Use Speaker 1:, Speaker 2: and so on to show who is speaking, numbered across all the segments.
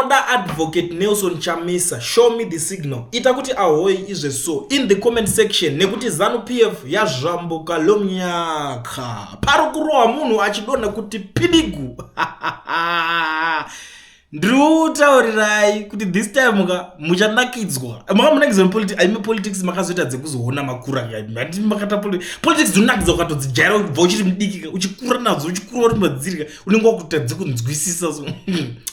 Speaker 1: Unoda Advocate Nelson Chamisa, show me the signal. Ita kuti ahoi izve so in the comment section, nekuti ZANU PF yazvambuka lomnyaka. Pari kurohwa munhu achidonha kuti pidigu. Ndiri kutaurirai kuti this time ka muchanakidzwa. Makamunakidzwa nepolitics, aime politics makazoita dzekuzoona makura. Handiti makata politics dzinonakidza ukatodzijaira kubva uchiri mudiki ka, uchikura nadzo, uchikura uri madziri ka, unenge wakuita dzekunzwisisa. So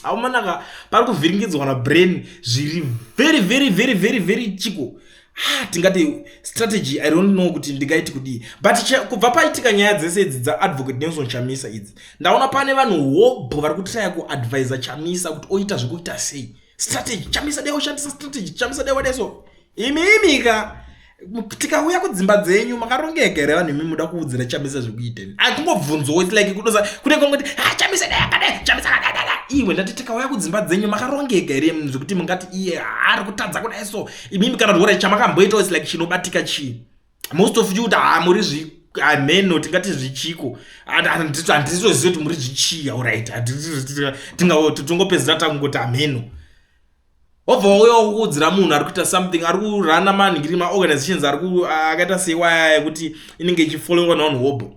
Speaker 1: haumanaka, pari kuvhiringidzwa na brain zviri very very very very very chiko. Ah, tingati strategy, I don't know kuti ndingaiti kudii, but kubva paitika nyaya dzese idzi dzaAdvocate Nelson Chamisa idzi, ndaona pane vanhu hobho vari kutraya kuadvisa Chamisa kuti oita zvekuita sei. Strategy, Chamisa dai ushandisa strategy, Chamisa dai wadai. So imi imika tikauya kudzimba dzenyu makarongeka here vanhu imi muda kuudzira Chamisa zvekuita? Akungobvunzwawo, it's like kudosa kune kongoti, "Ah, Chamisa dai akadai, Chamisa akadai." Iwe, ndati tikauya kudzimba dzenyu makarongeka here zvekuti mungati iye ari kutadza kudai? So imimi kana kuti chamakamboitawo, it's like chinobatika chii? Most of you kuti ha muri zvi hameno, tingati zvichiko, handitozivi kuti muri zvichii. Alright, tingopedzera tangoti hameno. Wobva wauya wakuudzira munhu ari kuita something, ari kurana manhingiri maorganizations ari akaita seiwaya yekuti inenge ichifollowa navanhu hobho.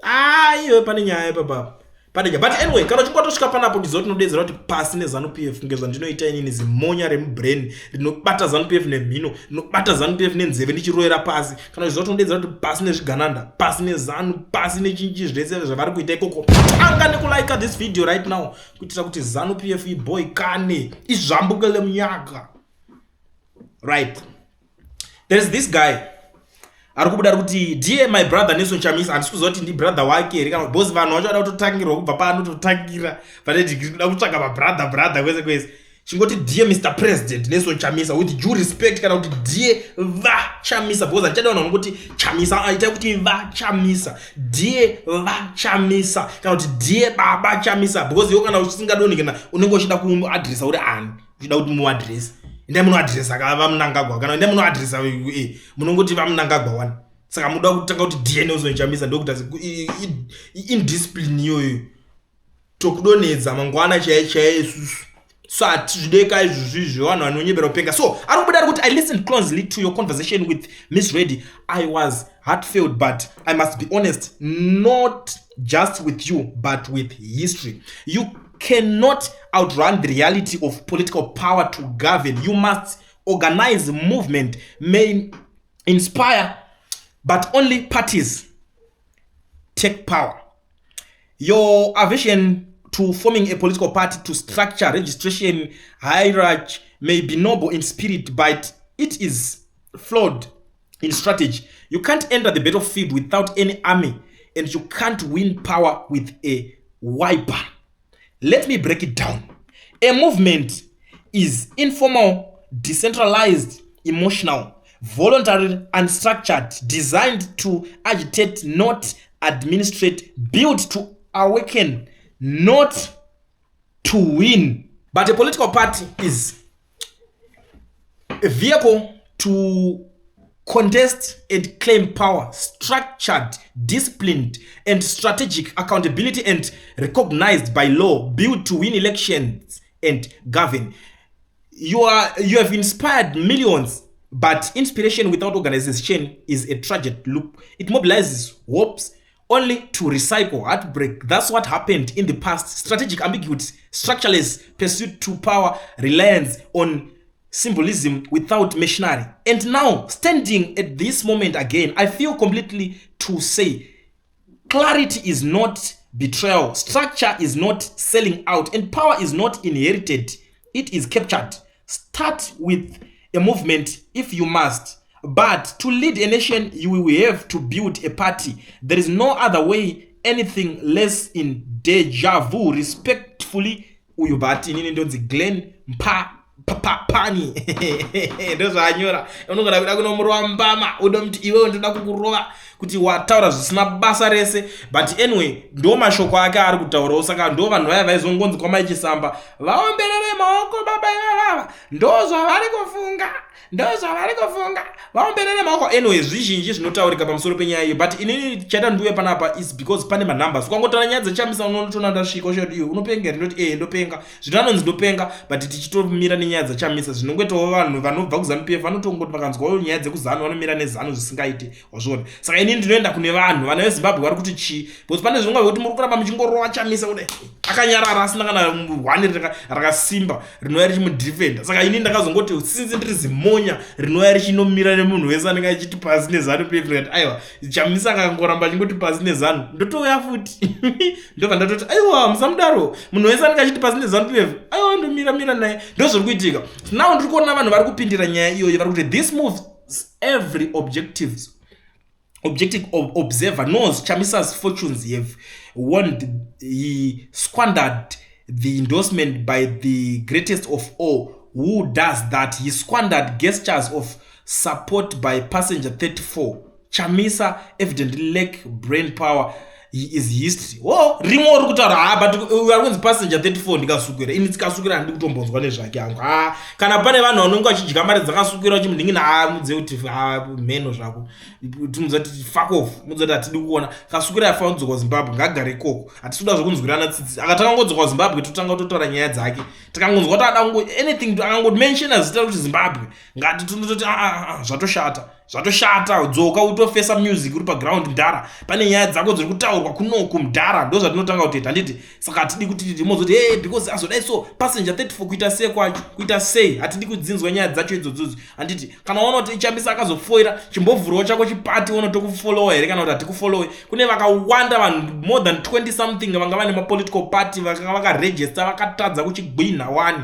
Speaker 1: Aiwe, pane nyaya ipapapa, pane nyaya. But anyway, kana uchinge watosvika panapo, ndiziva kuti tinodedzera kuti pasi neZANU PF, ngezvandinoita inini, zimonya remubrain rinobata ZANU PF nemhino, rinobata ZANU PF nenzeve, ndichirovera pasi. Kana uchiziva kuti tinodedzera kuti pasi nezvigananda, pasi neZANU, pasi nechinji zvese zvavari kuita ikoko, tanga nekulika this video right now kuitira kuti ZANU PF iboy kane izvambukele munyaka. Right, there is this guy ari kubuda ari kuti, "Dear my brother Nelson Chamisa." Handisi kuziva kuti ndibrother wake here kana because vanhu vacho vada kutotangirwa kubva paanototangira pane kuda kutsvaga mabrother brother kwese kwese. Chingoti, "Dear Mr President Nelson Chamisa, with due respect," kana kuti, "Dear VaChamisa," because handichada vanhu vanongoti Chamisa. Itai kuti VaChamisa, "Dear VaChamisa," kana kuti, "Dear Baba Chamisa," because iwo kana usingadoni, kana unenge uchida kuadresa uri ani, uchida kuti muadresi, endai munoadresa ka VaMunangagwa, kana endai munoadresa munongoti VaMunangagwa one. Saka muda kutanga kuti, "Dear Nelson Chamisa," ndokuti indiscipline iyoyo, tokudonhedza mangwana chaiye chaiye isusu. So hatizvideka izvozvo izvo, vanhu vanonyebera kupenga. So ari kubuda ari kuti, "I listened closely to your conversation with Miss Ready. I was heartfelt, but I must be honest, not just with you but with history. You cannot outrun the reality of political power. To govern, you must organize. Movement may inspire, but only parties take power. Your aversion to forming a political party, to structure, registration, hierarchy, may be noble in spirit, but it is flawed in strategy. You can't enter the battlefield without any army, and you can't win power with a wiper. Let me break it down. A movement is informal, decentralized, emotional, voluntary, unstructured, designed to agitate, not administrate, built to awaken, not to win. But a political party is a vehicle to contest and claim power, structured, disciplined and strategic, accountability and recognized by law, built to win elections and govern. You have inspired millions, but inspiration without organization is a tragic loop. It mobilizes hopes only to recycle heartbreak. That's what happened in the past: strategic ambiguity, structureless pursuit to power, reliance on symbolism without machinery. And now, standing at this moment again, I feel completely to say clarity is not betrayal, structure is not selling out, and power is not inherited, it is captured. Start with a movement if you must, but to lead a nation you will have to build a party. There is no other way. Anything less is deja vu. Respectfully." Uyu bati inini ndonzi Glen Mpa Pani, ndozvaanyora. Unogona kuda kunomurova mbama, unomuti, "Iwewe, ndoda kukurova kuti wataura zvisina basa rese." But anyway, ndo mashoko ake ari kutaurawo. Saka ndo vanhu vaya vaizongonzi kwamaichisamba vaomberere maoko baba ivavava. Ndo zvavari kufunga, ndo zvavari kufunga. Vaomberere maoko. Anyway, zvizhinji zvinotaurika pamusoro penyaya iyi, but inini chaita ndiuye panapa is because pane manumbers. Ukangotaura nyaya dzeChamisa, unotoona ndasvika ushati iwe unopenga here? Ndoti ee, ndopenga. Zvino anonzi ndopenga, but tichitomira nenyaya dzaChamisa. Zvinongoitawo vanhu vanobva kuZANU PF vanotongoti vakanzwawo nyaya dzekuZANU vanomira neZANU zvisingaiti, wazviona. Saka inini ndinoenda kune vanhu, vana veZimbabwe vari kuti chii, because pane zvimwe zvekuti muri kuramba muchingorova Chamisa kudai, akanyarara, asina kana hwani rakasimba rinouya richimudhifenda. Saka inini ndakazongoti since ndiri zimonya rinouya richinomira nemunhu wese anenge achiti pasi neZANU PF, ndikati aiwa, Chamisa akangoramba achingoti pasi neZANU, ndotouya futi. Ndobva ndatoti aiwa, musamudaro. Munhu wese anenge achiti pasi neZANU PF, aiwa, ndomira mira naye. Ndo zviri kuitika now. Ndiri kuona vanhu vari kupindira nyaya iyoyo, vari kuti this move, every objective observer knows Chamisa's fortunes have won. He squandered the endorsement by the greatest of all who does that. He squandered gestures of support by passenger 34. Chamisa evidently lack brain power. He is history. O rimwe uri kutaura ha, but uyu ari kunzi passenger 34 ndikasukira. Ini tsikasukira handidi kutombonzwa nezvake hangu. Ha, kana pane vanhu vanonge vachidya mari dzakasukira vachimunhingina, ha, mudze kuti ha, mheno zvako. Timudza kuti fuck off, mudza kuti hatidi kuona Kasukira. Yafanira kudzoka kuZimbabwe, ngaagare ikoko. Hatisi kuda zvokunzwirana tsitsi. Akatanga ngodzoka kuZimbabwe, totanga kutotaura nyaya dzake. Tikangonzwa kuti ada kungo anything, akangomentiona zita rekuti Zimbabwe, ngati tinototi ah, ah, ah, zvatoshata, zvatoshata. Dzoka utofesa music uri paground, mudhara. Pane nyaya dzako dziri kutaurwa kunoku, mudhara. Ndo zvatinotanga kutoita, handiti? Saka hatidi kuti timozoti hey, because azodai so passenger 34 kuita sei kwacho, kuita sei? Hatidi kudzinzwa nyaya dzacho idzodzodzo, handiti? Kana waona kuti Chamisa akazofoira, chimbovhurawo chako chipati, ona tokufollowa here kana kuti hatikufollowe. Kune vakawanda vanhu, more than 20 something, vanga vane mapolitical party, vakanga vakaregister, vakatadza kuchigwinha one,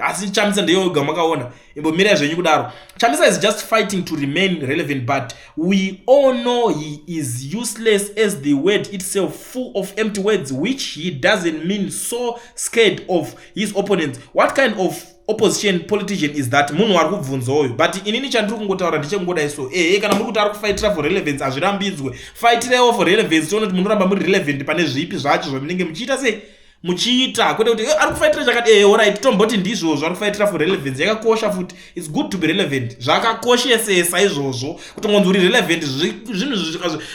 Speaker 1: asi Chamisa ndeyoga makaona. Imbomirai zvenyu kudaro. Chamisa is just fighting to remain relevant, but we all know he is useless as the word itself, full of empty words which he doesn't mean. So scared of his opponents. What kind of opposition politician is that? Munhu ari kubvunza uyu, but inini chandiri kungotaura ndechengodai so, ehe, kana muri kuti ari kufaitira for relevance, hazvirambidzwe. Faitirewo for relevance, tione kuti munoramba muri relevant pane zvipi zvacho zvamunenge muchiita sei, muchiita, kwete kuti ari kufaitira chakati. Alright, tomboti ndizvozvo, ari kufaitira for relevance. Yakakosha futi. It's good to be relevant. Zvakakoshesesa izvozvo, kuti ngonzi uri relevant, zvinhu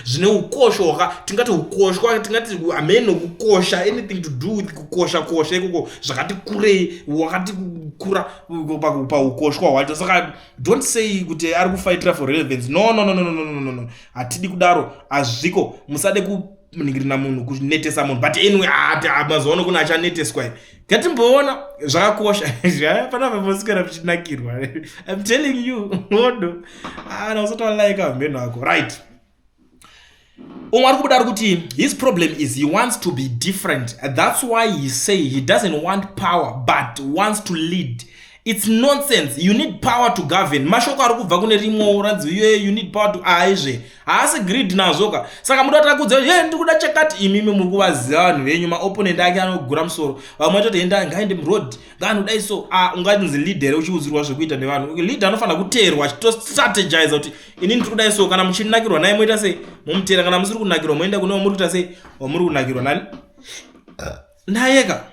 Speaker 1: zvine ukosho hwaka tingati ukoshwa, tingati hameno kukosha, anything to do with kukosha kosha ikoko, zvakati kurei, wakati kukura paukoshwa hwacho. Saka don't say kuti ari kufaitira for relevance. No, no, no, no, no, no, no, no. Hatidi kudaro, hazviko. Musade kuningirina munhu, kunetesa munhu. But anyway, mazuva ano kuna achaneteswa, ngatimboona zvakakosha panapa poswera muchinakirwa. I'm telling you, odo ana usati walaika mheno ako, right? Umwe ari kubuda ari kuti his problem is he wants to be different. That's why he say he doesn't want power but wants to lead. It's nonsense. You need power to govern. Mashoko ari kubva kune rimwewo ranzi ye you need power to aizve haasi greed nazvo ka. Saka muda takudza ye ndiri kuda chakati, imimi muri kuvaziva vanhu venyu, maopponent ake anogura musoro. Vamwe vatoti enda, ngaende muroad, ngaanodai so. Unganzi leader uchiudzirwa zvekuita nevanhu? Leader anofanira kuteerwa, achitostrategize kuti inini ndiri kudai so. Kana muchinakirwa naye, moita sei? Mumutera. Kana musiri kunakirwa, moenda kune wamuri kuita sei, wamuri kunakirwa nani nayeka.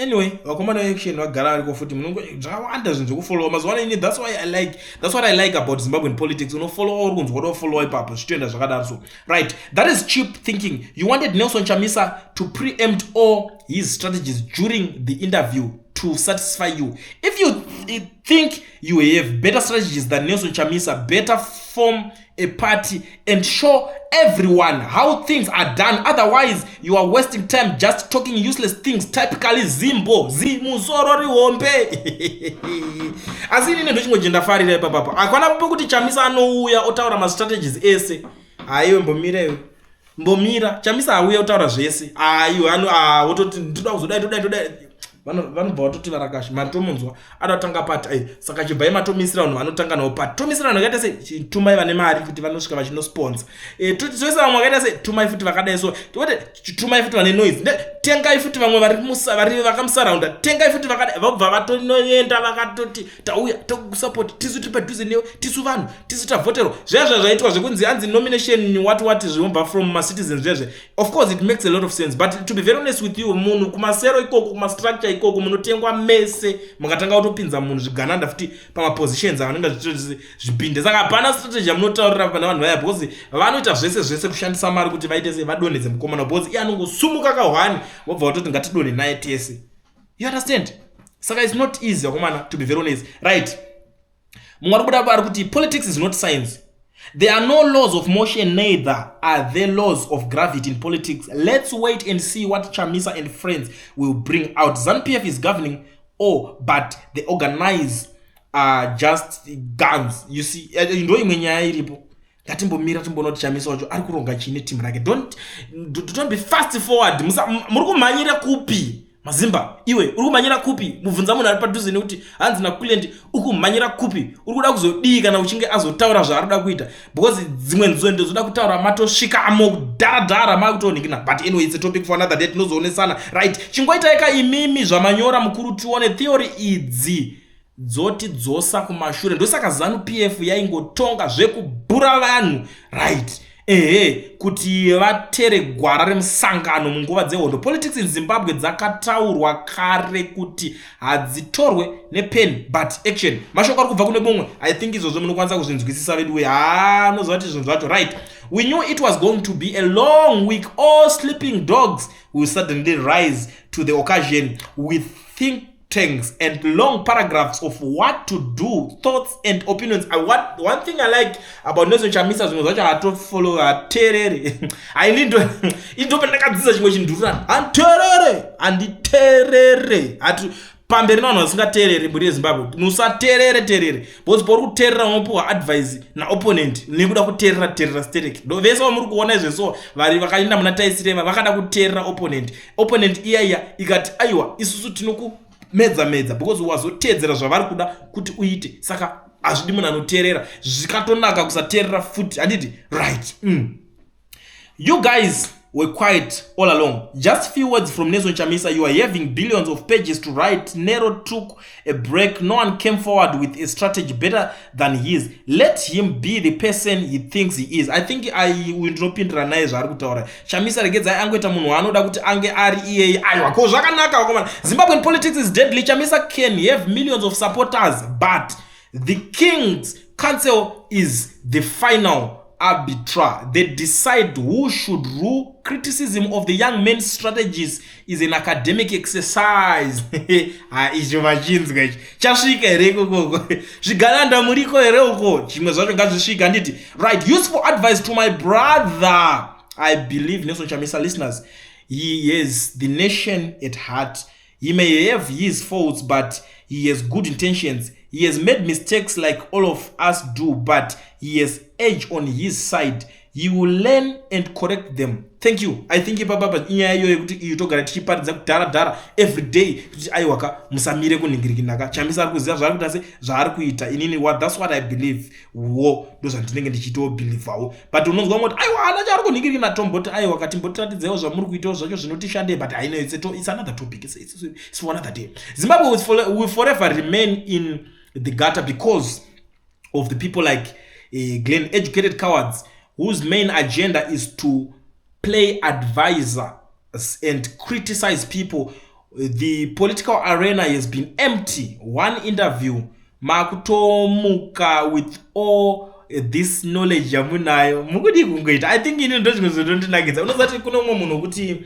Speaker 1: Anyway, vakomana veaction vagara variko futi. Munongo zvakawanda zvinhu zvekufollowa mazuva ano. Ini that's what I like about Zimbabwean politics. Unofollowa uri kunzwa kuda kufollowa ipapo, zvichitoenda zvakadaro so. Right, that is cheap thinking. You wanted Nelson Chamisa to preempt all his strategies during the interview to satisfy you. If you think you have better strategies than Nelson Chamisa, better form a party and show everyone how things are done. Otherwise you are wasting time just talking useless things. Typically Zimbo, zimusoro rihombe. Asi inini ndochimwe chendafarira ipapapo, hakwana pokuti Chamisa anouya otaura mastrategies ese. Haiwe, mbomira iwe, mbomira. Chamisa auya otaura zvese? Aiwe, wototi ndoda kuzodai, todai, todai. Vanobva vatoti varakashi matomunzwa ada kutanga pati ai. Saka chibvai matomisira vanhu vanotanga navo pati, tomisira vanhu vakaita sei? Tumai vane mari kuti vanosvika vachinosponsor. Toisa vamwe vakaita sei? Tumai futi vakadai so, tote tumai futi vane noise, tengai futi vamwe vari vakamusaraunda, tengai futi vakadai. Vabva vatonoenda vakatoti tauya tokusupport, tisu tiri padhuze newe, tisu vanhu, tisu tavhoterwa. Zvezvo zvaitwa zvekunzi hanzi nomination what what, zvinobva from macitizens zvezve, of course it makes a lot of sense. But to be very honest with you, munhu kumasero ikoko, kumastructure. ikoko munotengwa mese mukatanga kutopinza munhu zvigananda futi pamapositions avanenge zvipinde. Saka hapana strategy yamunotaurira pana vanhu vaya, because vanoita zvese zvese kushandisa mari kuti vaite se vadonhedze mukomana, because iye anongosumuka kahwani, vobva vatoti ngatidonhe naye tese. You understand? Saka it's not easy, vakomana, to be very honest. Right, mumwe ari kubuda ari kuti politics is not science. There are no laws of motion, neither are there laws of gravity in politics. Let's wait and see what Chamisa and friends will bring out. ZANU-PF is governing all, but the organize are just guns. You see, ndo imwe nyaya iripo. Ngatimbomira timboona kuti Chamisa wacho ari kuronga chii netimu rake. Don't be fast forward. Muri kumhanyira kupi, mazimba? Iwe uri kumhanyira kupi? Mubvunza munhu ari padhuze nekuti hanzi nakulend uri kumhanyira kupi? Uri kuda kuzodii kana uchinge azotaura zvaari kuda kuita? Because dzimwe nzendo dzoda kutaura matosvikamo kudharadhara makutonhingina. But anyway, it's a topic for another day, tinozoonesana. Right, chingoitaika imimi zvamanyora mukuru tione. Theory idzi dzotidzosa kumashure, ndosaka ZANU PF yaingotonga zvekubhura vanhu. Right, ehe, kuti vatere gwara remusangano munguva dzehondo. Politics in Zimbabwe dzakataurwa kare kuti hadzitorwe nepen but action. Mashoko ari kubva kune mumwe. I think izvozvo munokwanisa kuzvinzwisisa veduwe. Ha, unoziva kuti zvinhu zvacho. Right, we knew it was going to be a long week. All sleeping dogs will suddenly rise to the occasion with think tanks and long paragraphs of what to do, thoughts and opinions. One thing I like about Nelson Chamisa, zvimwe zvacho hatofollow, hateerere. Haini ndo pandakadzidza chimwe chindururani, handiteerere, handiteerere. Hati pamberi navanhu vasingateereri. Mburi yeZimbabwe, musateerere teerere, because pauri kuteerera unopiwa advice naopponent nekuda kuteerera teerera sterek. Ndo vese vamuri kuona izveso vari vakaenda muna taisireva vakada kuteerera opponent. Opponent iya iya ikati aiwa, isusu tinokumedza medza, because wazoteedzera zvavari kuda kuti uite. Saka hazvidi munhu anoteerera, zvikatonaka kusateerera futi, handiti? Right. You guys were quiet all along. Just few words from Nelson Chamisa. You are having billions of pages to write. Nero took a break. No one came forward with a strategy better than his. Let him be the person he thinks he is. I think I ndinopindira naye zvaari kutaura Chamisa. Regedzai angoita munhu waanoda kuti ange ari iyeye. Aiwa, ko zvakanaka, vakomana. Zimbabwean politics is deadly. Chamisa can have millions of supporters, but the King's Council is the final arbiter. They decide who should rule. Criticism of the young man's strategies is an academic exercise. Ha, icho machinzwa ichi chasvika here ikokoko? Zvigananda muriko here uko? Zvimwe zvacho ngazvisvika, handiti? Right, useful advice to my brother. I believe Nelson Chamisa listeners. He has the nation at heart. He may have his faults, but he has good intentions. He has made mistakes like all of us do, but he has age on his side. He will learn and correct them. Thank you. I think ipapapa inyaya iyoyo yekuti iyo togara tichiparidza kudhara dhara every day kuti aiwaka, musamire kunhingirikinaka. Chamisa ari kuziva zvaari kuita, se zvaari kuita. Inini what, that's what I believe wo, ndo zvandinenge ndichitobhilivhawo. But unonzwa moti aiwa, hana chaari kunhingirikina. Tomboti aiwa, katimbotiratidzaiwo zvamuri kuitawo zvacho zvinotishandei. But I know it's another topic. It's for another day. Zimbabwe will forever remain in the gutter because of the people like Glenn, educated cowards whose main agenda is to play advisor and criticize people. The political arena has been empty. One interview makutomuka with all this knowledge yamunayo, mukudi kungoita. I think ini ndo zvimwe zvinondinakidza. Unozati kune umwe munhu wekuti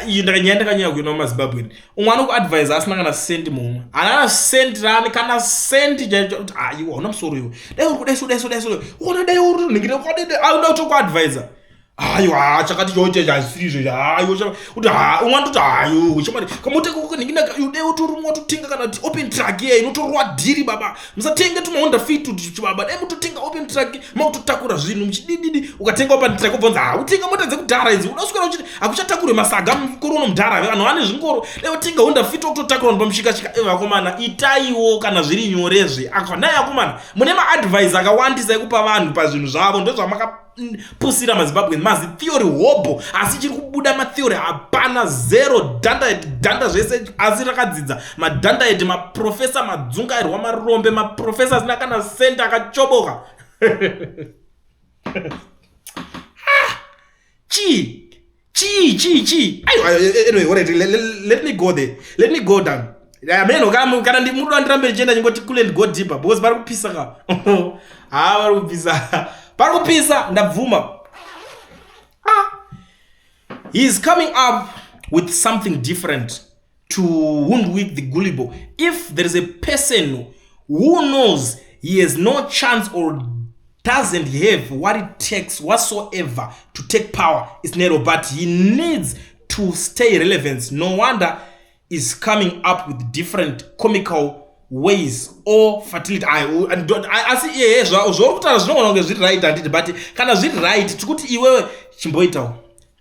Speaker 1: iyi nyaya ndakanyanya kuina mumaZimbabweni, umwe anokuadvisa asina kana sendi, mumwe haana sendi rani, kana sendi chaicho, kuti aiwa, hauna musoro iwe, dai uri kudai so, dai so, dai so, ona dai uri ningire, auda kutokuadvisa. Aiwa, chakati choche chasirizvo, hayo kuti umwe anototi hayo chamari kamotenga, dai utori watotenga kana kuti open truck iya inotorwa dhiri. Baba, musatenge tumaHonda Fit baba, dai mutotenga open truck, makutotakura zvinhu muchidididi. Ukatenga open truck ubvonza, ha, utenga mota dzekudhara idzi, unaswera uchiti hakuchatakurwe masaga mukorono mudhara, vanhu vane zvingoro. Dai utenga Honda Fit, wakutotakura vanhu pamushikashika. Vakomana, itaiwo kana zviri nyorezve. Naye akomana, mune maadvice akawandisa ekupa vanhu pazvinhu zvavo. Ndozvamaka pusira maZimbabwe, mazitheory hobho, asi chiri kubuda matheory hapana, zero dhanda dhanda zvese. Asi rakadzidza madhandaiti, maprofesa madzungairwa, marombe, maprofesa asina kana senda, akachoboka. Ah, chii? Chii chii chii? Aiwa, anyway, alright, let me go there, let me go down. Ameno kana ndimuda ndirambe ndichienda chingoti cool and go deeper, because pari kupisa ka. Ha, pari kupisa, pari kupisa, ndabvuma. Ah. He is coming up with something different to wound the gullible. If there is a person who knows he has no chance or doesn't have what it takes whatsoever to take power, it's Nero. But he needs to stay relevant. No wonder is coming up with different comical ways or fertility. Asi iye zvauri kutaura zvinogona kunge zviri right, handiti? But kana zviri right, tikuti iwewe chimboitawo,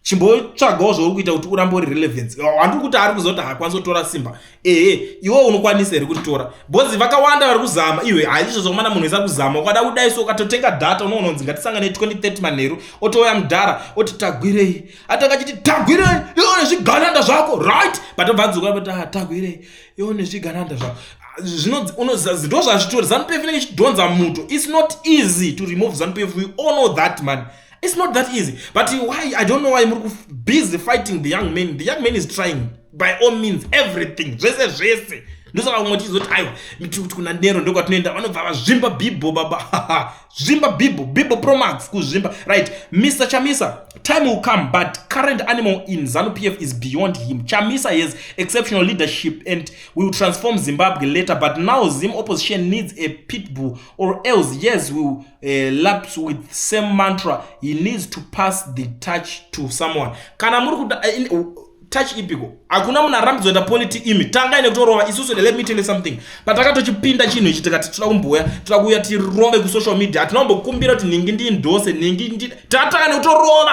Speaker 1: chimbotsvagawo zvauri kuita kuti urambe uri relevance. Handiri kuti ari kuziva kuti haakwanisi kutora simba. Ehe, iwewe unokwanisa here kuritora? Because vakawanda vari kuzama. Iwe, haizvo zvakumana, munhu wese ari kuzama. Ukada kudai so, ukatotenga data, unoona kunzi ngatisangane 2030 manheru, otouya mudhara oti tagwirei, atanga achiti tagwirei iwe nezvigananda zvako, right? But obva adzoka kuti, ah, tagwirei iwe nezvigananda zvako. Ndo zvazvitori. ZANU PF inenge ichidhonza muto. It's not easy to remove ZANU PF. We all know that, man. It's not that easy. But why, I don't know why muri busy fighting the young man. The young man is trying by all means, everything, zvese zvese. Ndosaka kumwe tichizoti aiwa, kuti kuna Nero ndokwatinoenda, vanobva vazvimba bhibho baba, zvimba bhibho, bhibho Promax kuzvimba, right? Mr Chamisa, time will come, but current animal in ZANU PF is beyond him. Chamisa has exceptional leadership and will transform Zimbabwe later, but now Zim opposition needs a pitbull or else yes will lapse with same mantra. He needs to pass the touch to someone. Kana muri kuda touch ipiko? Hakuna munhu arambidzwa kuita politics. Imi tangai nekutorova isusu. Let me tell you something. Patakatochipinda chinhu ichi, tikati toda kumboya, toda kuuya tirove kusocial media, hatina kumbokumbira kuti nhingi ndiendorse nhingi. Takatanga nekutorova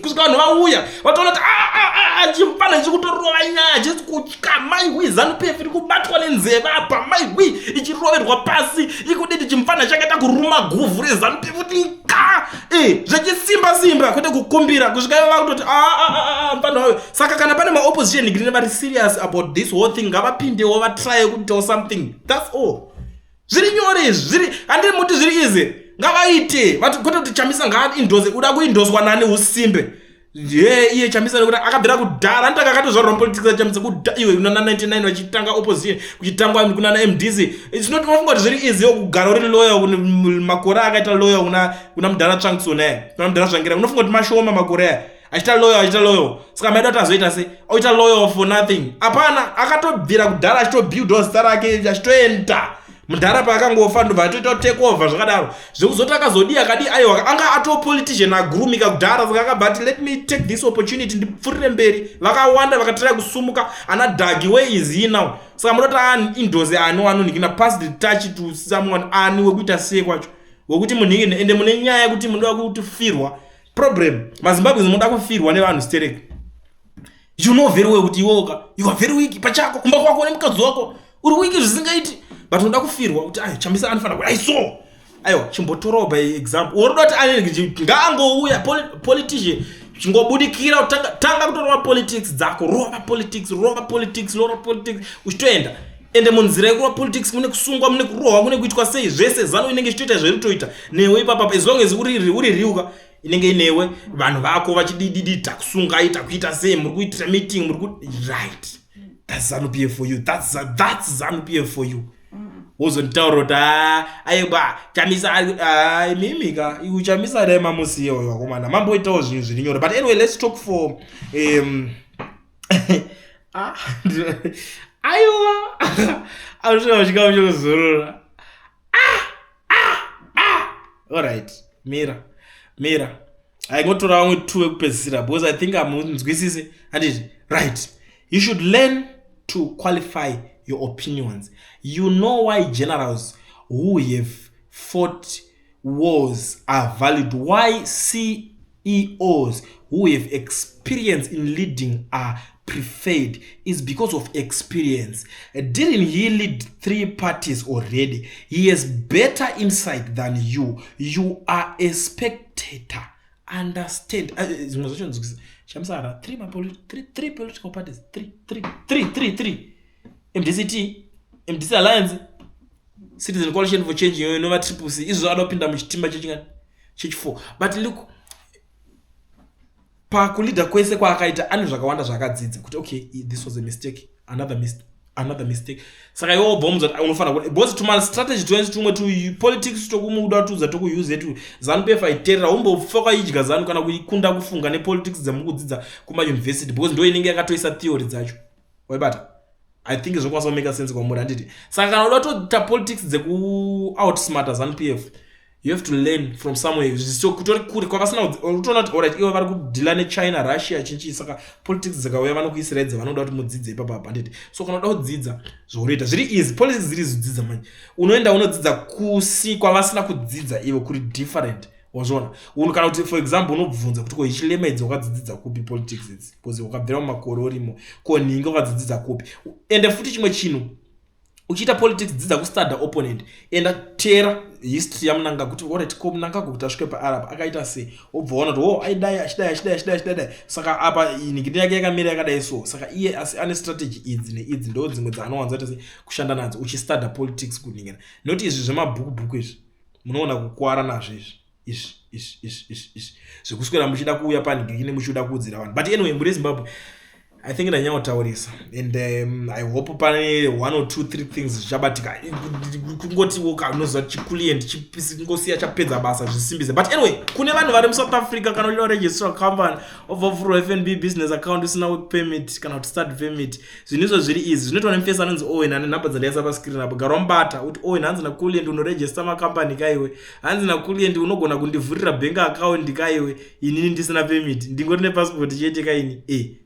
Speaker 1: kusvika vanhu vauya vatoona kuti ah, ah, ah, chimufana chiri kutorova nyaya, chisi kutya. Maiwi, ZANU PF iri kubatwa nenzeve apa, maiwi, ichiroverwa pasi ikuditi. Chimufana chakaita kuruma guvhu reZANU PF kuti ka e zvechisimba simba, kwete kukumbira kusvika ivo vakutoti mufana wayo. Saka kana pane maopposition green vari serious about this whole thing, ngavapindewo, vatrye kuitawo something. That's all. Zviri nyore izvi, zviri, handiri muti zviri easy. Ngavaite kwete kuti Chamisa ngaaendorse. Uda kuendorswa nani? Usimbe ye iye Chamisa, nekuti akabvira kudhara, anditanga akatozvarwa mupolitics. Chamisa iwe, kunana 99 vachitanga opposition, kuchitangwa kunana MDC. It's not, unofunga kuti zviri easy kugara uri loyal makore akaita loyal kuna mudhara Tsvangison aya, kuna mudhara Tsvangira? Unofunga kuti mashoma makore aya achiita loyal, achiita loyal? Saka maida kuti azoita sei? Oita loyal for nothing? Hapana. Akatobvira kudhara achitobuildawo zita rake, achitoenda. Mudhara paakangofa, ndobva atoita take over zvakadaro. Zvekuzoti akazodii, akadii, aiwa, anga ato politician agurumika kudhara. Saka akabva ati, "Let me take this opportunity ndipfurire mberi." Vakawanda vakatira kusumuka, ana Dhagi, where is he now? Saka munoti aendorse ani wanonhikina pass the touch to someone? Ani wekuita sei kwacho wekuti munhikine? Ende mune nyaya yekuti munoda kutifirwa. Problem, maZimbabwe munoda kufirwa nevanhu stereki. You know very well kuti iwoka you are very weak pachako, kumba kwako nemukadzi wako uri weak zvisingaiti, but unoda kufirwa kuti ayo Chamisa anofanira kudai. So aiwa, chimbotorawo by example. Unoda kuti ane ngaangouya politician, chingobudikira, tanga kutorova politics dzako, rova politics, rova politics, rova politics uchitoenda. Ende munzira yekurova politics mune kusungwa, mune kurohwa, mune kuitwa sei, zvese. Zano inenge ichitoita zvairi kutoita newe ipapapa. As long as uri riuka, inenge inewe, vanhu vako vachidididi, takusungai, takuita sei, muri kuitira meeting, muri ku, right? That's ZANU PF for you. That's ZANU PF for you. Wozonditaura kuti aiwa, Chamisa. Imimika iwe, Chamisa dai mamusiya uyo, vakomana, mamboitawo zvinhu zviri nyore. But anyway, let's talk for aiwa, anosvika chikamu chekuzorora. Alright, mira, mira, aingotora vamwe two vekupedzisira, because I think hamunzwisisi, handiti? Right, you should learn to qualify your opinions. You know why generals who have fought wars are valued, why CEOs who have experience in leading are preferred, is because of experience. Didn't he lead three parties already? He has better insight than you. You are a spectator. Understand? Zvimwe zvacho nzwisisa. Shamisara three political parties, three, three, three, three, three: MDCT, MDC Alliance, Citizen Coalition for Change iyoyo inova Triple C. Izvo zvakada kupinda muchitimba chechingani? Chechi4. But look, Pakuleada kwese kwaakaita, ane zvakawanda zvaakadzidza kuti okay, this was a mistake, another mistake. Saka iwe wobva womudza kuti unofanira, because tuma strategy twese tumwe tupolitics tokumuda tudza tokuuse tu ZANU PF aiterera umbofa kwaidya ZANU kana kuikunda kufunga nepolitics dzemukudzidza kumauniversity, because ndo inenge yakatoisa theory dzacho. Waibata? I think zvinokwanisa kumake sense kwamuri, handiti? Saka kana uda kutoita politics dzekuoutsmarta ZANU PF, you have to learn from somewhere. So kutori kure kwavasina, utoona kuti alright, ivo vari kudeala neChina, Russia, chinchii. Saka politics dzakauya, vanokuisirai dzavanoda kuti mudzidze ipapa, handiti? So kana uda kudzidza zvaunoita zviri easy, politics dziri zodzidza manje, unoenda unodzidza kusi kwavasina kudzidza ivo, kuri different. Wazviona? Kana kuti, for example, unobvunza kuti ko Hichilema idzi wakadzidzidza kupi politics idzi? Because wakabvira mumakore urimo. Ko nhingi wakadzidzidza kupi? Ende futi chimwe chinhu, uchiita politics, dzidza kustudy opponent. Enda teera history yaMnangagwa kuti alright, ko Mnangagwa kuti asvike paarab akaita sei? Wobva waona kuti o aidai, achidai, achidai, achidai, achidai. Saka apa nhingiri yake yakamira yakadai. So saka iye asi ane strategy idzi neidzi, ndo dzimwe dzaanowanza kuita sei, kushanda nadzo uchistudy politics kunhingira, noti izvi zvemabhuku bhuku izvi munoona kukwara nazvo izvi izvi izvi izvi izvi izvi zvekuswera muchida kuuya panhingiri muchiuda kuudzira vanhu. But anyway, muri Zimbabwe, I think ndanyanyotaurisa and I hope pane one or two three things zvichabatika. Kungotiwo unoziva chiCulliant chingosiya chapedza basa, zvisimbise. But anyway, kune vanhu vari muSouth Africa, kana uchida kuregister company, obva vhurwa FNB business account usina work permit kana kuti study permit, zvinhu izvo zviri easy. Zvinoitwa nemufesi anonzi Owen, ane nhamba dzandaisa pascreen apo. Gara wamubata kuti Owen, hanzi naCulliant unoregister makambani kaiwe, hanzi naCulliant unogona kundivhurira bank account kaiwe, inini ndisina permit, ndingori nepassport chete kaini.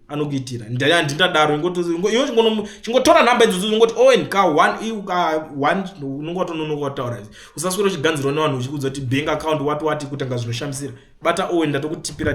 Speaker 1: Anokuitira. Handindadaro, iwe chingotora nhamba idzodzo, ungoti Owen ka one ka one, unonge watononoka kutaura izvi. Usaswera uchiganzirwa nevanhu uchikuudza kuti bank account wati wati, kutanga zvinoshamisira. Bata Owen, ndatokutipira.